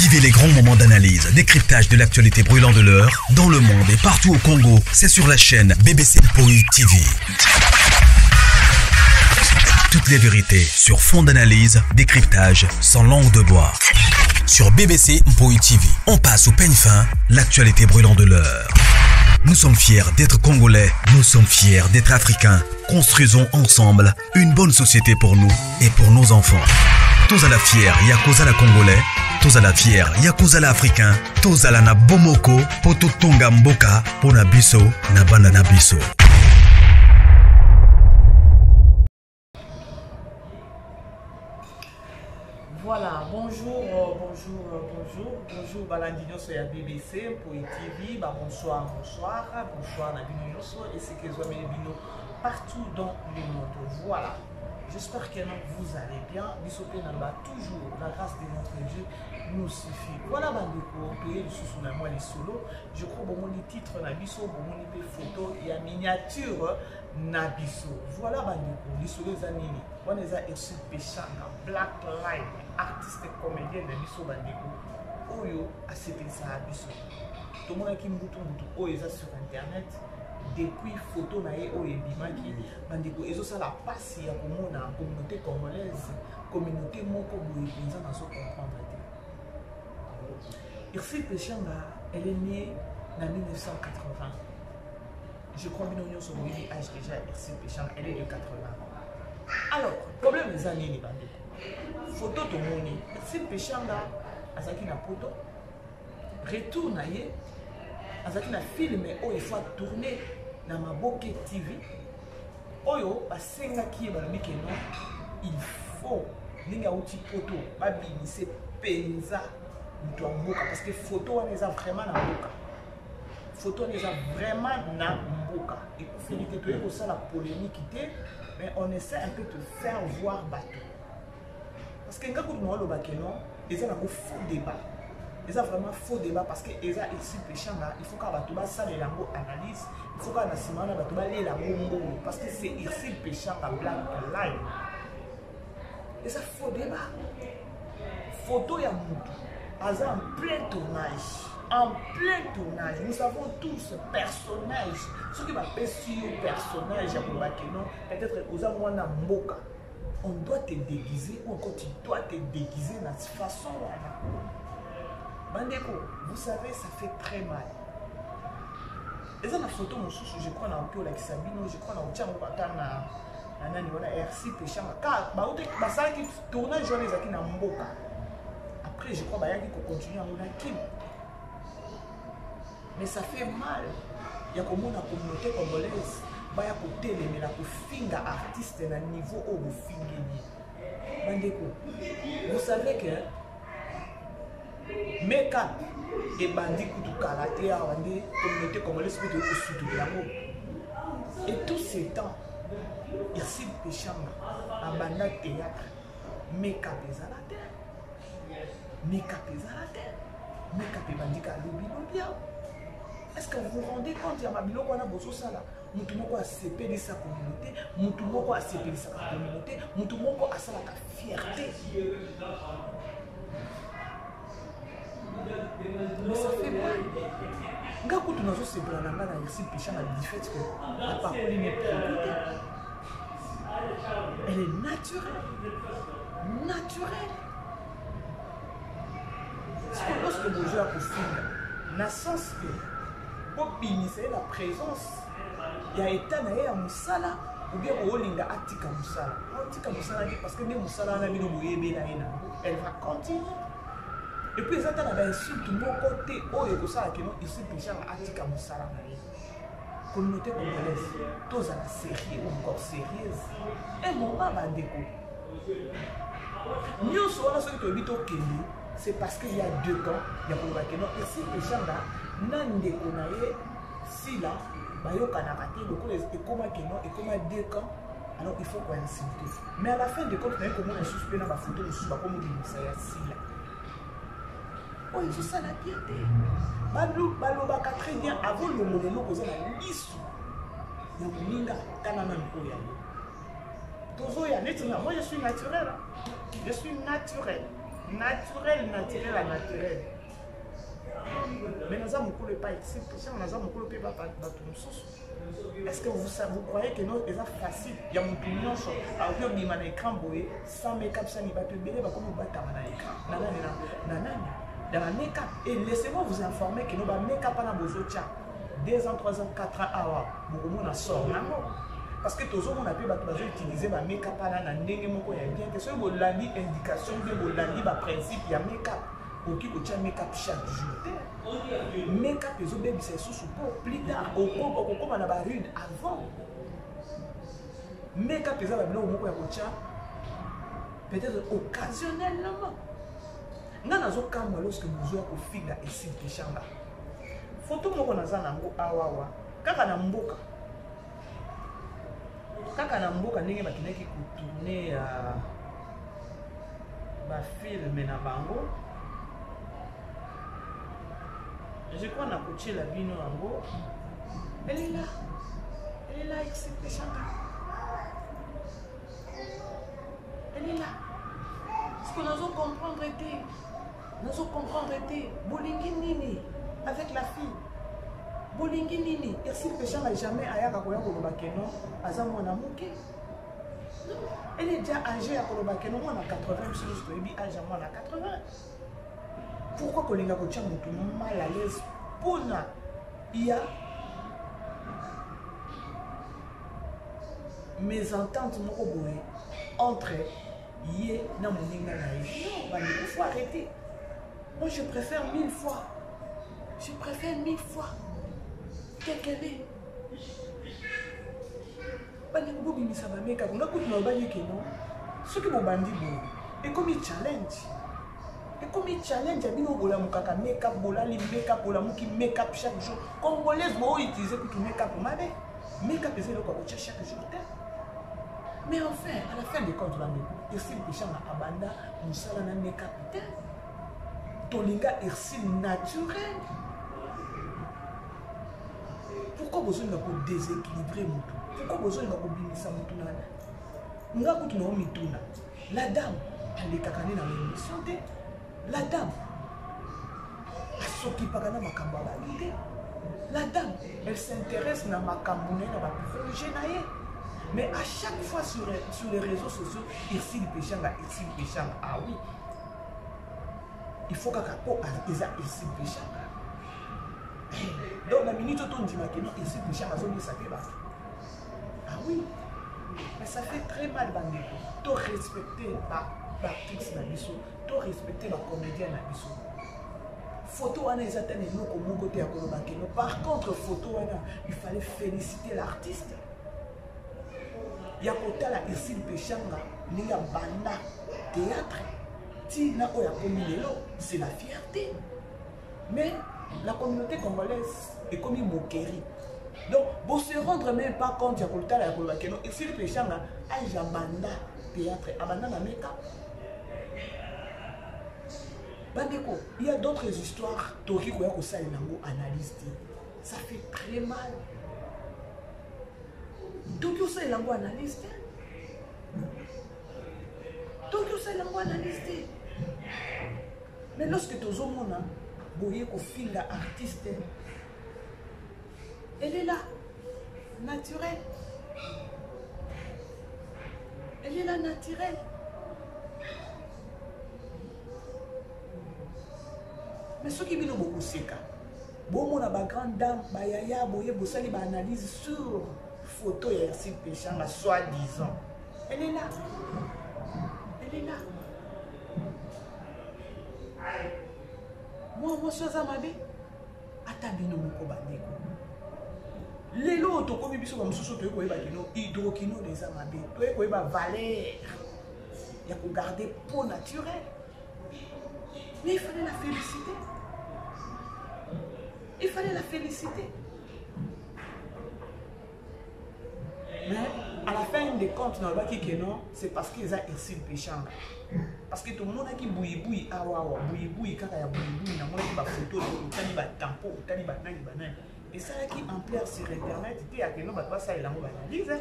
Vivez les grands moments d'analyse, décryptage de l'actualité brûlante de l'heure, dans le monde et partout au Congo. C'est sur la chaîne BBC Mpoi TV. Toutes les vérités sur fond d'analyse, décryptage, sans langue de bois. Sur BBC Mpoi TV, on passe au peigne fin l'actualité brûlante de l'heure. Nous sommes fiers d'être Congolais, nous sommes fiers d'être Africains. Construisons ensemble une bonne société pour nous et pour nos enfants. Tous à la fière, Yakuza la Congolais, tous à la fière, Yakuza la Africain, tous à la na Bomoko, Poto Tonga Mboka, Pona Biso, na Bana na Biso. Voilà, bonjour, euh, bonjour, euh, bonjour, bonjour balandi nyonso ya BBC Mpoi TV, ba bonsoir, bonsoir, bonsoir na bino nyonso esika ezwameli bino partout dans le monde. Voilà. J'espère que vous allez bien. Biso pe na ba toujours la grâce de notre Dieu nous suffit. Voilà bandeko, toye lisusu na mwa lisolo. Je crois bomoni titre na biso, bomoni pe photo ya miniature na biso. Voilà bandeko, lisolo eza nini? Wana eza Ursule Peshanga, Black Line, artiste comédienne na biso bandeko oyo asepelisaka biso. Tomonaki mbutu mbutu oyo eza sur internet depuis photo na ye oyo ebimaki bandeko ezosala mpasi ya komona communauté congolaise communauté moko boye mpenza nazo comprendre te Ursule Peshanga elle est née na 1980 je crois bino nyonso boyebi âge déjà Ursule Peshanga elle est de 80 alors problème eza nini bandeko photo tomoni Ursule Peshanga azalaki na poto retour na ye azalaki na filme oyo efo atourne na maboke tv oyo basengaki ye balobi ke non il faut ndenge auti poto babimise mpenza moto ya mboka parce que photo wana eza vraiment na mboka photo wana eza vraiment na mboka ekufeli te toyei kosala polémique te mais on essaie un peu de faire voir bato parce que nga kutu naoloba ke non eza nango faux débat eza vraiment faux débat parce que eza esi peshanga il faut kaka bato basalela yango analyse il faut kaka na nsima wana bato balela yango mbongo parce que c'est Ursule Peshanga Black Line eza faux débat photo ya mutu aza en plein tournage en plein tournage nous avons tous personnage soki bapesi yo personnage ya koloba ke non peut-être oza mwana mboka on doit te déguiser ou encore tu dois te déguiser na façon wana bandeko vous savez ça fait très mal eza na photo mosusu je crois na oki olakisa bino je crois na otia yango ata na na nani wana rc peshanga ka basalaki tournage wana ezalaki na mboka après je crois bayaki kocontinue yango na kin mais ça fait mal ya komona communauté congolaise baya kotelemela kofinga artiste na niveau oyo bofingeli bandeko vous savez que make-up ebandi kutu kala te awa nde communauté congolaise mpe toyei kosutula yango et tout ce temps Ursule Peshanga abanda théâtre make-up ezala te Make-up ezala te. Make-up ebandi ka lobi lobi awa. Est-ce que vous vous rendez compte ya mabiloko wana bozosala? Mutu moko asepelisa communauté, mutu moko asepelisaka communauté, mutu moko asalaka fierté. Mais ça fait mal. Nga kutu nazosepela na nga na Ursule Peshanga du fait que apakoli ne produit te. Elle est naturelle. Naturelle. Sikoyo lorsque bozo ya kofinga na sens que bobimisa ye na présence ya etat na ye ya mosala ou bien boolinga atika mosala atika mosala te parce que nde mosala wana bino boyebela ye nango elle va continuer et puis eza ata na bainsulte moko te oyo ekosala kino insulte genre atika mosala na ye communauté congolaise tozala sérieux ou encore sérieuse un moment bandeko nyonso wana soki toyebi tokende c'est parce que ya deux camps ya koloba ke non esi peshanga na ndeko na ye sila bayokanaka te lokola ekoma ke non ekoma deux camps alors il faut koinsulte mais à la fin de compte naye komona lisusu mpe na bafoto mosusu bakomobimisa ya sila oyo ezosala bien te balobaka très bien avolongola eloko oza na lisu ya moninga tala nanu oyo yango tozoya neti nga moi je suis naturel je suis naturel. Naturel, naturel, à naturel. Mais naza mokolo epai Peshanga, naza mokolo mpe bato mosusu. Est-ce que vous, vous croyez que non, eza facile ya motu nyonso akoki obima na écran boye sans make-up sani bato ebele bakomi obatama na écran na nani na nani na ba make-up. Et laissez-moi vous informer que no ba make-up wana bozotya 2 ans, 3 ans, 4 ans awa bokomona sort nango, parce que tozomona mpe bato bazoutilize ba make-up wana na ndenge moko ya bien te. Soki bolandi indication mpe bolandi baprincipe ya make-up, okoki kotia make-up chaque jour te. Make-up ezobebisa lisusu po plus tard okokoma na barude. Avant make-up eza babiloko moko ya kotia peut-être occasionnellement. Nga nazokamwa lorsque bozwa kofinga Ursule Peshanga. Photo moko naza nango awawa, kaka na mboka, kaka na mboka, ndenge bakendaki kotourne ya bafilme na bango. Je crois nakotiela bino yango. Elle est là, elle est là, Ursule Peshanga, elle est là. Parce que nazo comprendre te, nazo comprendre te, bolingi nini avec la fille? Bolingi nini? Ursule Peshanga jamais ayaka koya koloba ke non, aza mwana moke. Non, elle est déjà âgée ya koloba ke non, mwana 80. Biso nyonso toyebi âge ya mwana 80. Pourquoi kolinga kotia motu mal à l'aise mpona ya mésentente moko boye entre ye na moninga na ye? Non, bandeko, faut arrêter. Moi, je préfère mille fois, je préfère mille fois kekele. Bandeko, bobimisa bameka. Nga kutu nalobaki ke non, soki bobandi boye, ekomi challenge, ekomi challenge ya bino. Bolamukaka makeup, bolali makeup, bolamuki makeup chaque jour. Congolaise, boutilize kutu makeup mabe. Makeup eza eloko ya kotia chaque jour te. Mais enfin, à la fin de compte, bandeko, Ursule Peshanga abanda mosala na makeup te. Tolinga Ursule naturel. Pourquoi bozolinga kodéséquilibre motu? Pourquoi bozolinga kobimisa motu na nga? Kutu na omituna, la dame alekaka nde na baémission te, la dame asokipaka na makambo ya bato te, la dame, elle s'intéresse na makambo na ye, na baprojet na ye. Mais à chaque fois sur les réseaux sociaux, Ursule Peshanga, Ursule Peshanga. Ah oui, il faut kaka po eza Ursule Peshanga. Donc na minute oyo tondimaki no Ursule Peshanga azobisa mpe bato. Ah oui, mais ça fait très mal, bandeko. To respecter baactrice na biso, to respecter bacomédien na biso. Photo wana eza te na eloko moko te ya koloba keno. Par contre, photo wana, il fallait féliciter l'artiste ya kotala Ursule Peshanga ndenge abanda théâtre ntina oyo akomi lelo. C'est la fierté. Mais la communauté congolaise ekomi moquerie. Donc bo se rendre même pas compte ya kotala ya koloba keno Ursule Peshanga age abanda théâtre, abanda na makeup. Bandeko, il y a d'autres histoires tokoki koya kosalela yango analyse te. Ça fait très mal. Toki osalela yango analyse te, toki osalela yango analyse te. Mais lorsque tozomona boye kofinga artiste, elle est là, naturelle, elle est là, naturelle. Mais soki bino bokoseka, bomona bagrande dame, bayaya boye, bosali baanalyse sur photo ya Ursule Peshanga, soi disant elle est là, elle est là. Mwa mwasi aza mabe. Ata bino moko, bandeko, lelo oyo tokomi biso bamosusu, toyei koyeba kino hydroquinone eza mabe, toyei koyeba valeur ya kogarder peau naturelle. Mais il fallait la féliciter, il fallait la féliciter. Mais à la fin des comptes, nalobaki ke non, c'est parce que eza Ursule Peshanga, parce que tomonaki buyibuyi awawa, buyibuyi kaka ya buyibuyi. Namonaki bafoto, otali batampo, otali banani banani, esalaki ampleur sur internet te ya keno bato basalela yango baanalyse.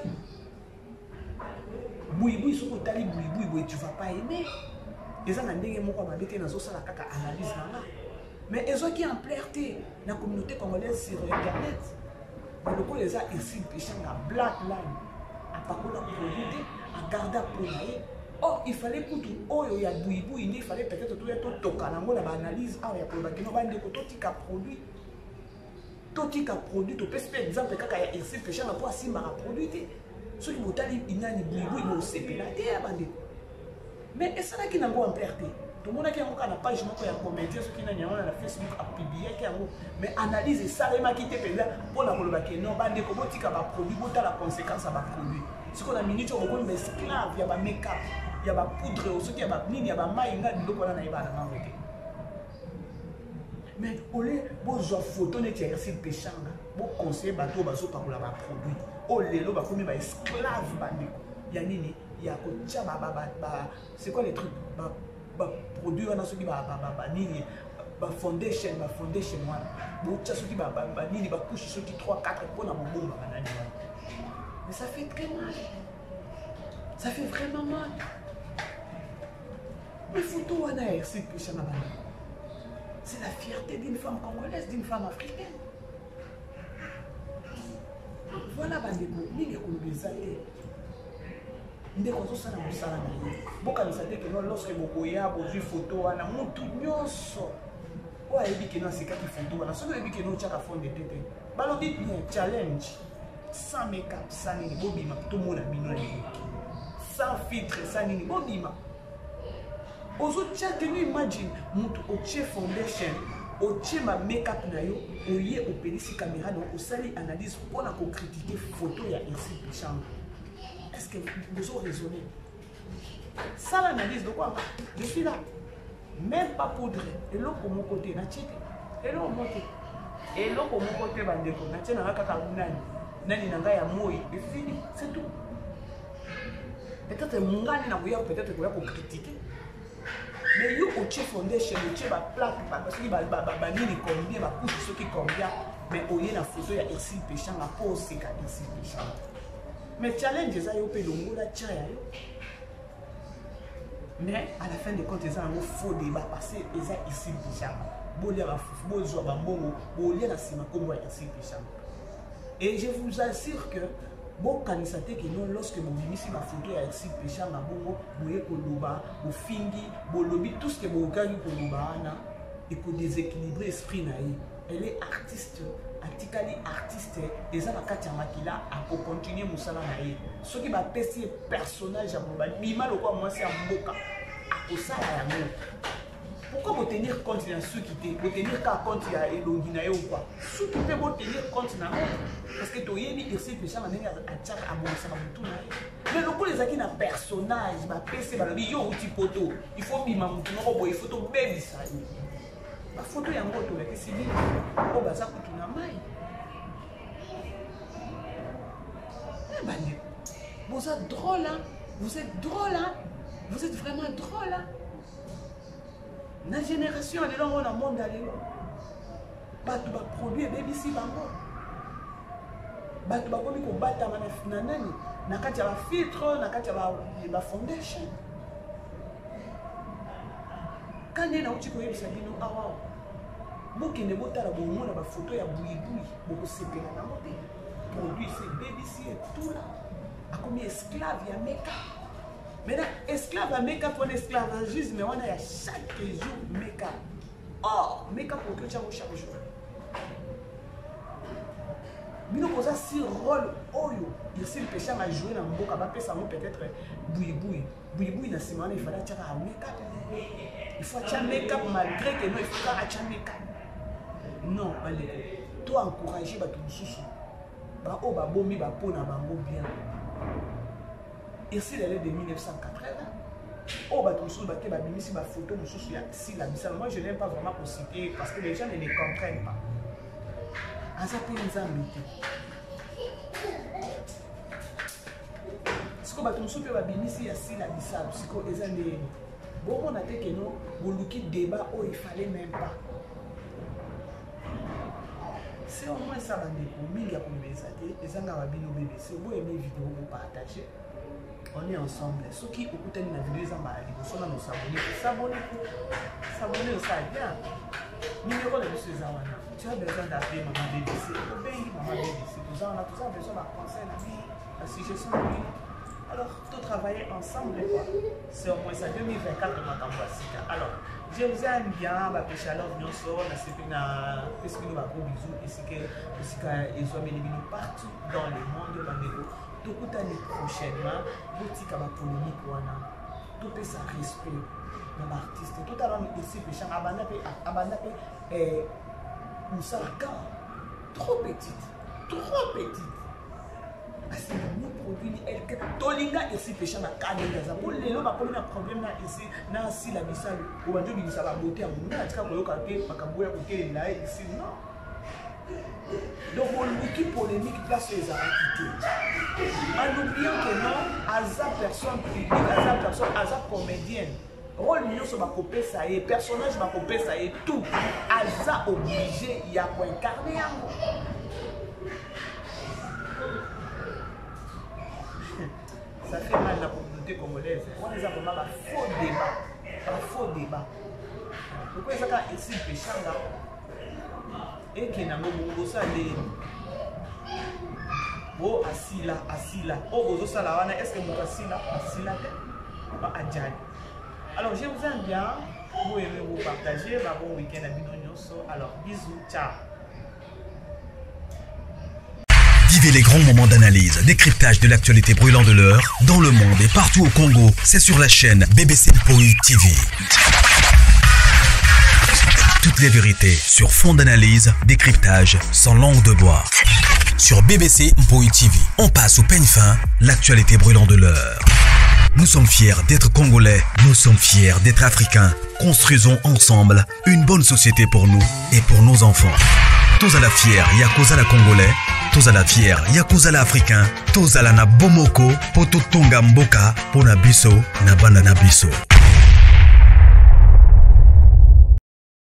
Buyibuyi, soki otali buyibuyi boye, tu vas pas aimer. Eza na ndenge moko ya mabe te, nazosala kaka analyse na nga. Mais ezwaki ampleur te na communauté congolaise sur internet. Mais lokola eza Ursule Peshanga black line, apakola produit te, agarda po na ye. Or, il fallait kutu oyo ya buibui nde il fallait peut-être toya totoka nango na baanalyse awa ya koloba kino bandeko totika produit. Totika produit, topesi mpe exemple kaka ya Ursule Peshanga mpo asimbaka produit te. Soki botali inani buibui bosepela te ya bandeko. Mais esalaki nango ampleur te. Tomonaki yango kaka na page moko ya comédien soki nani yango na Facebook apubliaki yango, mais analyse esalemaki te mpenza mpona koloba ke non bandeko botika baproduit, botala conséquence ya baproduit. Sikoyo na minute oyo bokomi baesclave ya bamake-up, ya bapoudre, soki ya banini, ya bamai, ngai biloko wana nayebana nango te. Mais ole bozwa photo neti ya Ursule Peshanga, boconseille bato oyo bazopakola baproduit oyo lelo bakomi baesclave bandeko ya nini, ya kotia ba, ba, ba, ba, c'est quoi les trucs, ba, ba produit wana soki ba, ba, ba, ba nini, ba foundation, ba foundation wana botia soki ba, ba, ba nini, ba couche soki 3 4 mpona kobomba banani wana. Mais ça fait très mal, ça fait vraiment mal. Mais photo wana ya Ursule Peshanga bana, c'est la fierté d'une femme congolaise, d'une femme africaine. Voilà bandeko, mingi ya koloba eza te. Ndeko azosala mosala na ye. Bokanisa te ke non, lorsque bokoya bozwi photo wana, mutu nyonso oyo ayebi ke non asekaki photo wana, soki oyebi ke non otiaka fond de teint te, balobi bien challenge sans make-up, sans nini, bobima tomona bino lelo, sans filtre, sans nini, bobima. Ozotia te, no imagine mutu otie foundation, otie ma make-up na yo, oye opelisi caméra na yo, osali analyse mpona kocritiquer photo ya Ursule Peshanga. Est-ce que vous raisonnez? Sans l'analyse de quoi? Je suis là. Même pas poudre. Et l'autre mon côté, na tchete. Et l'autre mon côté. Et l'autre mon côté, bandeko. Na tchete, na kaka nani. Nani nanga ya moi. Et fini. C'est tout. Peut-être mungani na koya, peut-être koya ko critiquer. Mais yo otie foundation, otie ba plaque, ba soki ba, ba, ba, ba nini combien, ba couche soki combien, mais oye na photo ya Ursule Peshanga po oseka Ursule Peshanga. Mais challenge eza yo pe longola tia ya yo. Mais à la fin de compte eza yango faux débat parce que eza Ursule Peshanga. Bolia ba fufu, bozwa ba mbongo, bolia na sima kombo ya Ursule Peshanga. Et je vous assure que bokanisa te ke non, lorsque bobimisi ba photo ya Ursule Peshanga bongo boye koloba, bofingi, bolobi tout ce que bokokaki koloba wana, eko déséquilibrer esprit na ye. Elle est artiste, atikali artiste, eza na kati ya makila, akocontinue mosala na ye. Soki bapesi ye personnage ya koloba bima lokola mwasi ya mboka, akosala yango. Pourquoi botenir compte na suki te? Botenir kaka compte ya elongi na ye ou quoi? Suki mpe botenir compte na yango, parce que toyebi Ursule Peshanga ndenge atiaka, abongisaka motu na ye. Mais lokola ezalaki na personnage bapesi, balobi yo outi poto, il faut bima motu moko boye, il faut tobebisa yo. Bafoto yango tolakisi bino oyo baza kutu na mai. Bandeko, boza drôle, hein? Vous êtes drôle, hein? Vous êtes vraiment drôle, hein? Na génération ya lelo yango, na monde ya lelo, bato baproduit ebebisi bango, bato bakomi kobatama na nani, na kati ya bafiltre, na kati ya bafoundation. Ka nde nauti koyebisa bino awa, bokende botala, bomona bafoto ya buibui, bokosepela nango te. Produit se ebebisi etula, akomi esclave ya make-up. Maintenant esclave ya make-up wana, esclavagisme wana ya chaque jour make-up. Or make-up okoki otyango chaque jour. Bino boza si rôle oyo Ursule Peshanga ajoue na mboka, bapesa yango peut-être buibui buibui na nsima wana, ifale atiaka make-up, il faut atia make-up malgré que non, il faut kaka atia make-up. Non bandeko, to encourager bato mosusu baoyo babombi bapo na bango bien. Ursule, elle est de 1980. Oyo bato mosusu bake babimisi bafoto mosusu ya Sila Bisala, moi je n'aime pas vraiment kociter parce que les gens ne les comprennent pas. Aza mpe nzambe te. Sikoyo bato mosusu mpe babimisi ya Sila Bisala, sikoyo eza ndenge bomona te keno boluki débat oyo il fallait même pas. C'est au moins ça bandeko, mingi ya koloba eza te. Ezanga babino BBC, boyeme vidéo, bopartage. On est ensemble. Soki okutani na video eza mbala liboso nano s'abonner, s'abonner ko s'abonner osala bien. Numéro na biso eza wana. Tu as besoin d'appeler maman BBC. Obengi maman BBC. Toza wana, toza besoin ba conseil na bino, ba suggestion na bino. Alors, to travailler ensemble quoi. C'est au moins ça 2024 makambo ya sika. Alors, je vous aime bien, ba pesha love nyonso, na sepe na pesi bino ba gros bisous esika esika ezwameli bino partout dans le monde bandeko. Tokutani prochainement, botika ba polemique wana. Topesa respect na ba artiste. Totala nanu esi peshanga abanda pe abanda pe eh, mosala quand trop petite, trop petite. Asila ni produit ni elke tolinga esi peshanga ka ndenge aza po lelo bakomi na problème na esi na asila bisalu obandi obimisa babote yango nga natika koyoka te makambo ya kotelemela ye esi non. Donc boluki polémique place oyo ezalaki te en oubliant que non aza personne publique, aza personne, aza comédienne, rôle nyonso bakopesa ye, personnage bakopesa ye, tout aza obligé ya koincarne yango. Ça fait mal na communauté congolaise wana, eza vraiment ba faux débat, ba faux débat. Pourquoi ezaka esi peshanga ekende yango bongo bosala ndenge bo asila asila oyo bozosala wana, est ce que moto asila asila te ba ajali? Alors je vous aime bien, vous aimez, vous partagez, ba bon week-end à bino nyonso. Alors bisous, ciao. Vivez les grands moments d'analyse, décryptage de l'actualité brûlante de l'heure, dans le monde et partout au Congo. C'est sur la chaîne BBC Mpoi TV. Toutes les vérités sur fond d'analyse, décryptage, sans langue de bois. Sur BBC Mpoi TV, on passe au peigne fin l'actualité brûlante de l'heure. Nous sommes fiers d'être Congolais, nous sommes fiers d'être Africains. Construisons ensemble une bonne société pour nous et pour nos enfants. Tozala fier ya kozala Congolais, tozala fier ya kozala Africain, tozala na bomoko po totonga mboka pona biso na bana na biso.